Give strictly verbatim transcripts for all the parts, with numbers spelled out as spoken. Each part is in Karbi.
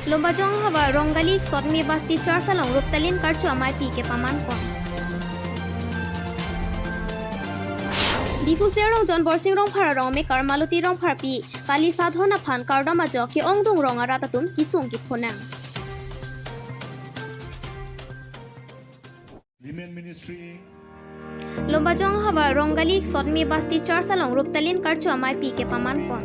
Lumbajong ahavar Rongali Sotme Basti Church along Ruptalin karcho ameipi kepaman pon. Diphu Serlongjon Borsing Rongphar arong mekar Maloti Rongpharpi kali sadhon aphan kardom ajok ke-ongdung rong arat atum kesung kephonang. Women Ministry. Lumbajong ahavar Rongali Sotme Basti Church along Ruptalin karcho ameipi kepaman pon.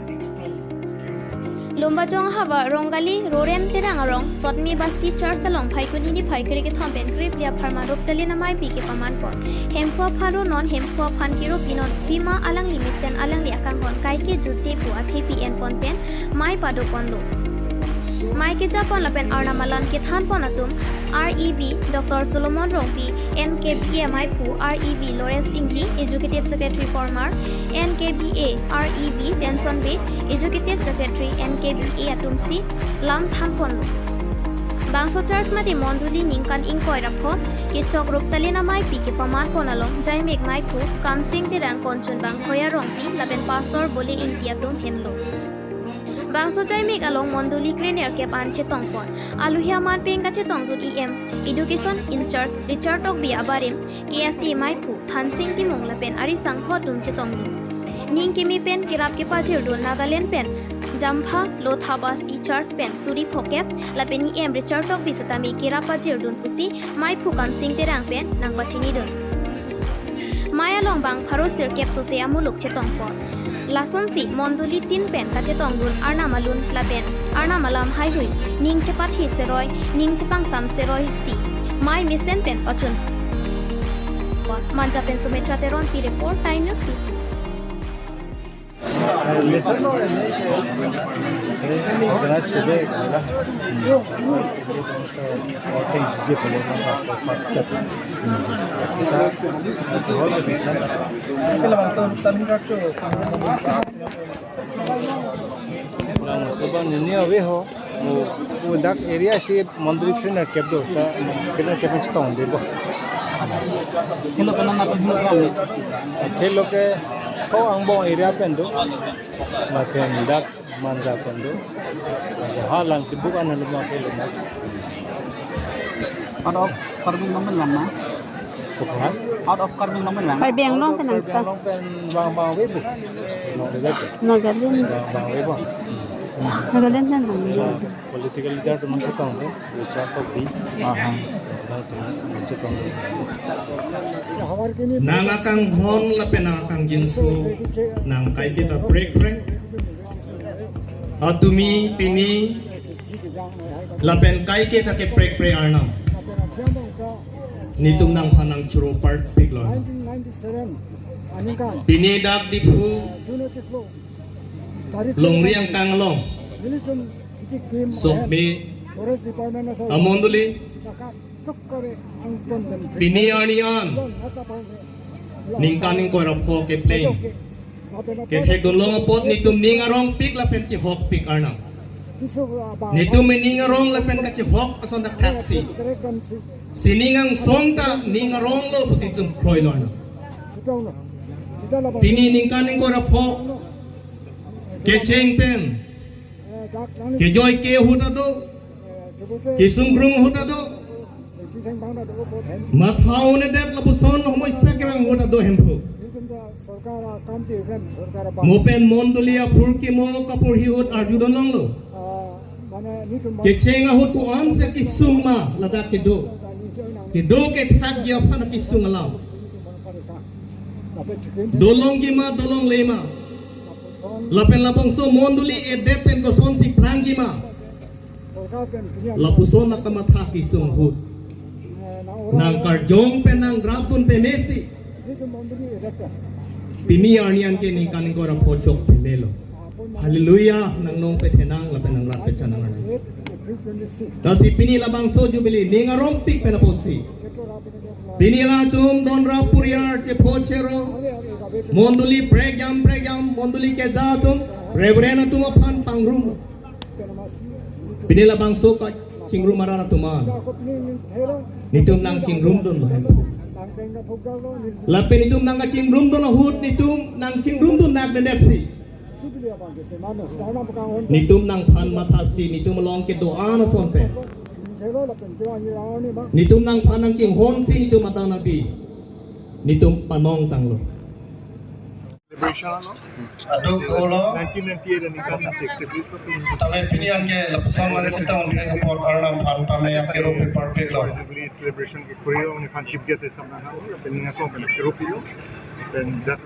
Lumbajong ahavar Rongali Roren Terang arong Sotme Basti Church along Phaikuni niphai kre kethom pen krip lia pharman Ruptalin ameipi kepaman pon. Hemphu aphan ro non, hemphu aphan kiro pinon, pima alangli mesen alangli akanghon kaike jutje pu athepi enpon pen mei pado ponlo. Mei keja pon lapen Arnam alam kethan pon atum R E V Doctor Solomon Rongpi, N K B A meiphu R E V Lawrence Ingti, Executive Secretary former, N K B A R E V Tenson Bey, Executive Secretary N K B A atumsi lam than ponlo. Bangso church mate mondoli ningkan ingkoi ra pho kechok Ruptalin ameipi kepaman pon along jaimek meiphu Kamsing Terang, Konchun Bangkhoya Rongpi lapen Pastor Bole Ingti atum henlo. Bangso jaimek along mondoli krenerkep an chetong pon. Aluhi aman pen kachetongdun E M Education in charge Richard Tokbi abarim, K S A meiphu Thansing Timung lapen ari sangho atum chetongdun. Ning keme pen kerap kepajirdun Nagaland pen Jampha Lotha Basti Church pen suri phokep lapen E M Richard Tokbi setame kerap pajirdun pusi meiphu Kamsing Terang pen nangpachinidun. Mei along bang pharo sirkep sose amuluk chetong pon. Lasonsi mondoli tin pen kachetongdun Arnam alun lapen Arnam alam haihui, ning chepathi seroi, ning chepangsam seroi si mei mesen pen pachun. Manja pen Sumitra Teronpi report, Time News Diphu. Organize today, Nang soba nini ave ho, mo, mo dak area si mondoli krenerkep do, ta krenerkep chetongdunpo. Khelo ke nang atum khelo ke nang. Khelo ke ko angbong area pen do. Lapen dak Manja pen do. Manja ha Langtibuk an helo ma khelo ma. Out of Karbi Anglong pen lang ma? Kokha? Out of Karbi Anglong pen lang ma? Karbi Anglong pen lang. Karbi Anglong pen bang bang ave bu. Bang ave bu. Nagaland. Bang bang ave bu. Nagaland pen lang. Bang political leader atum chetong do. Richard Tokbi. Aha. Bang atum chetong do. Nang akanghon lapen nang akangjinso nang kaike ta prekprek. Atumi pini lapen kaike ta keprekprek Arnam. Netum nangphan nangchoro parpiklo. Pini dak Diphu longri angkang along Sotme amondoli pini arni an ningkan ingkoi ra pho kepleng kethekdun long apot netum ning arongpik lapen kehokpik Arnam. Netum ning arong lapen kachehok ason dak thaksi. Si ning angsong ta ning aronglo pusi netum kroilo Arnam. Pini ningkan ingkoi ra pho kecheng pen kejoi ke ahut ta do, kesung krung ahut ta do. Matha un-edet lapuson homoi sekrang ahut ta do hemphu. Mo pen mondoli aphurkimo kapurhi ahut arjudun longlo. Kecheng ahut ko-ansi kesung ma ladak kedo. Kedo kethakji aphan kesung alam. Dolongji ma, dolongle ma. Lapen labangso mondoli edet pen kosonsi plangji ma. Lapuson akamatha kesung ahut. Nangkarjong pen nangrapdun pemesi. Pini arni an ke ningkan ingkoi ra pho chok pemelo. Hallelujah, nang nong pethenang lapen nang rat pechanang arni. Lasi pini labangso Jubilee ning arongpik pen apotsi pini latum don rap puriar chepho chero, mondoli prekjam prekjam, mondoli keja atum, Reverend atum aphan pangrum. Pini labangso kachingrum arat atum an netum nangchingrumdunlo hemphu. Lapen netum nangkachingrumdun ahut netum nangchingrumdun nangkledetsi Netum nangphan mathasi, netum along kedo-an ason pen, netum nangphan nangchinghonsi netum adang nabi, netum panong tanglo. Celebration lo. Aduk dolo. Nineteen ninety-eight aningkan nang sixty-three. Tame pini anke lapuson mane kita undang apot Arnam aphan tame yang kero paper pek lo. Jubilee celebration ke kuri ong ni aphan chief guest esam nang ha. Pini nangkok kero pilo. Then that,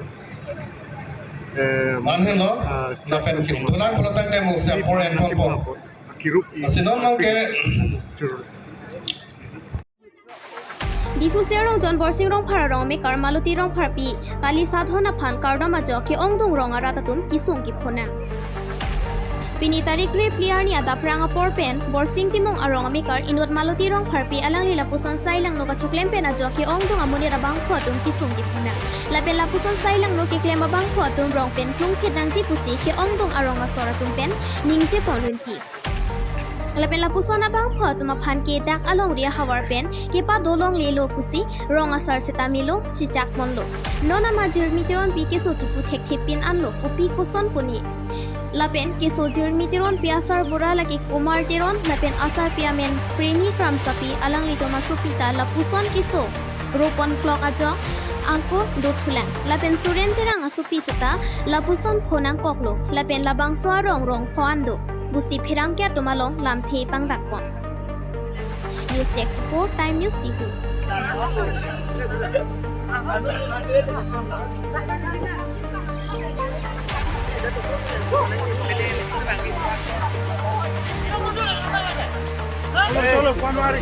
eh, manhen lo, ah, lapen kim dolang pulo tangte mo siap por en pon pon. Kirup i. Asinon nang ke. Diphu Sir Rongjon Borsing Rongphar arong amekar Maloti Rongpharpi kali sadhon aphan kardom ajok ke-ongdung rong arat atum kesung kephonang. Pini tarik krepli arni adap rang apor pen Borsing Timung arong amekar inut Maloti Rongpharpi alangli lapuson sai langno kachoklem pen ajok ke-ongdung amonit abangphu atum kesung kephonang. Lapen lapuson sai langno keklem abangphu atum rong pen klungphit nangji pusi ke-ongdung arong asor atum pen ningje pon rinti. Lapen lapuson abangphu atum aphan ke dak alongri ahavar pen kepadolonglelo pusi rong asar seta melo chechak ponlo. Non ama Jirmi Teronpi keso chipu thekthe pin anlo, kopi koson pu ne. Lapen keso Jirmi Teronpi asarbura lake Kumar Teron, lapen asarpi amen Premi Kramsapi, alanglitum asopi ta lapuson keso ropon klok ajok angko dothulang. Lapen Suren Terang asopi seta lapuson phonangkoklo. Lapen labangso arong rong pho an do pusi pherangke atum along lamthe pangdakpon. News Desk Report, Time News Diphu. Cholo, cholo, January.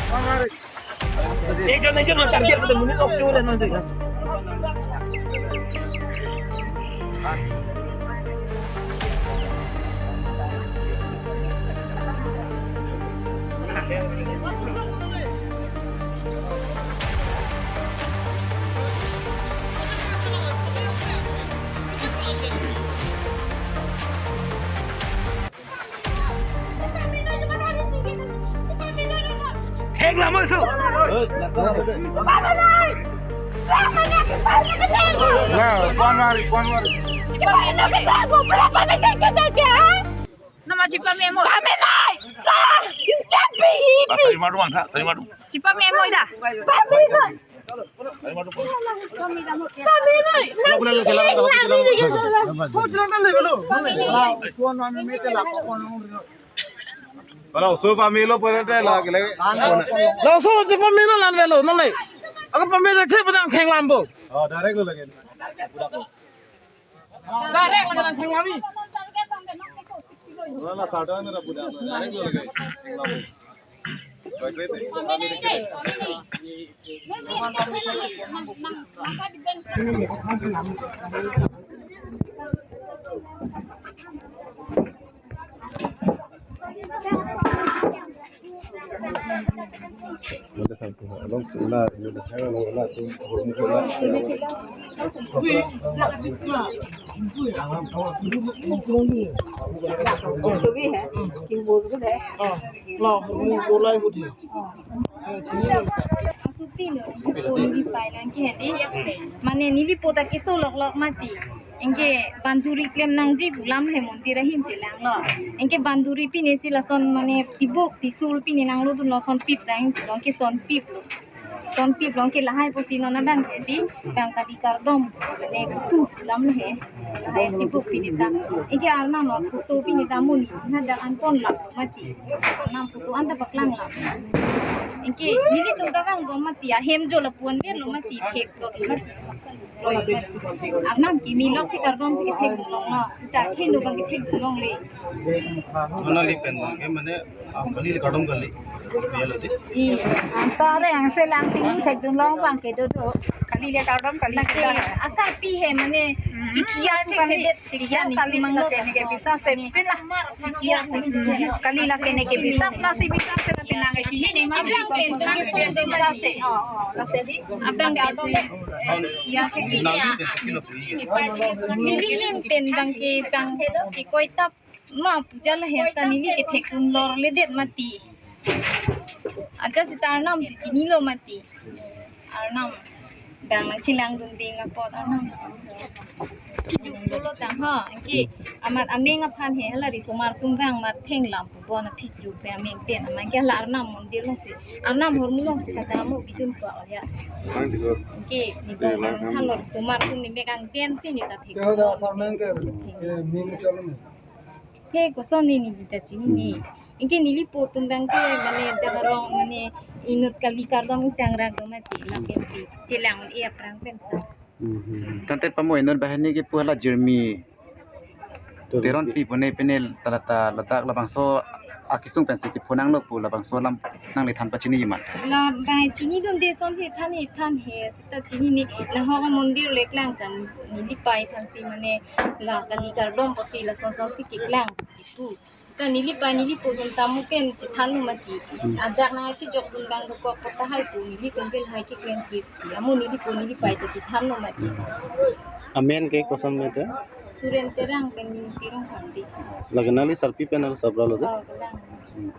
January. Ekjon, ekjon, mata dia, kita munit ok, cholo, nanti. Heng lama su. Nah, January, January. Nama chipamemo. Paminai! Sa! Yung champi! Sa, sa, imadu man, sa, sa, imadu. Chipamemo ida. Paminai! Paminai! Kalau usul pamilo pun ada lagi, lagi. Kalau usul chipamilo lan velo, nonle. Ako pamilo the padang thenglam bo. Oh, direct lo lagi. Direct lagi lang thenglam mi. Wala sarda na rabu da. Direct lo lagi. Thenglam. Baik, baik, baik. Asopi lo, phone di pai lang ke hedi. Mane neli po ta keso lok lok mati. Anke banduri klem nangji pu lam he mondir ahin chelanglo. Anke banduri pine si lason mane tibuk tisul pine nanglo dun lason pip dang, anke son pip lo. Son pip lo anke lahai pusi non adang ke di, dang kali kardom. Mane tu lam he. Lahai tibuk pine ta. Anke Arnam lo photo pine ta muni. Na dang an pon lap mati. Arnam photo an ta paklang lap. Anke nelitum ta vang do mati. Ahem jo lapu-an ver lo mati. Thek lo mati. Arnam kimi lok si kardom si kethek dun longlo. Seta kheno bang kethek dun longle. Mana li pen bang ke mane, ah, kali le kardom kali. Ya lo di. I. Anta le angse lang si thek dun long bang ke do do. Kali le kardom kali. Lake kita. Asarpi he mane, hmm, chikiar thek thek det. Chikiar ni kali kumang lo lake ne ke bisa se pin lah. Chikiar thek. Hmm. Kali lake ne ke bisa, na si bisa se na pinang ke chini ni mane. Abang pen tu ke so bisa se. Oh, oh, lase di. Abang pen tu. Neli pen bang ke bang ke koi tap ma puja la hesta neli kethek dun lor ledet mati. Aja seta Arnam si chinilo mati. Arnam dang nangchelang dun ding apot Arnam. Lo tang ho, anke amat ameng aphan he, hala risomar atum abang amat thenglam pu bon aphi juk pe ameng pen, amat ke hala Arnam mondir alongsi, Arnam ahormu alongsi kadam mo bidun pa ya. Lang di ko. Anke ni Eh, bang lang, lang. Than lo risomar atum ni mek angden si ni ta thik. Ke hoda asar nang ke, ke ming chalo ni. He koson ni ni ta chinine. Anke nelipo atum abang ke mane dak arong mane inut kali kardom utang rak do mati lapen si chelang e aphrang pen. Hmm. Tangte pamo inut banghini kipu hala Jirmi Teronpi pune pine talata ladak labangso akesung pensi kipu nanglo pu labangso alam nangli than pachini ma? Labang chinidunde asonsi than he than he seta chinine, nahok amondir le klang kan nelipai aphansi mane la kali kardom pusi lason asonsi keklang kipu. Seta nelipai nelipo atum ta mo pen chethan lo mati. Hmm. Ajak nangchejok atum abang dokok pu tahai pu nelitum ke lahai keklem kit si. Amo nelipo nelipai ta chethan lo mati. Amen ke koson mete? Suren Terang pen Ningti Ronghangpi. Lake nangli sarpi pen nangli sabra lo de? Oh, kelang. Hmm.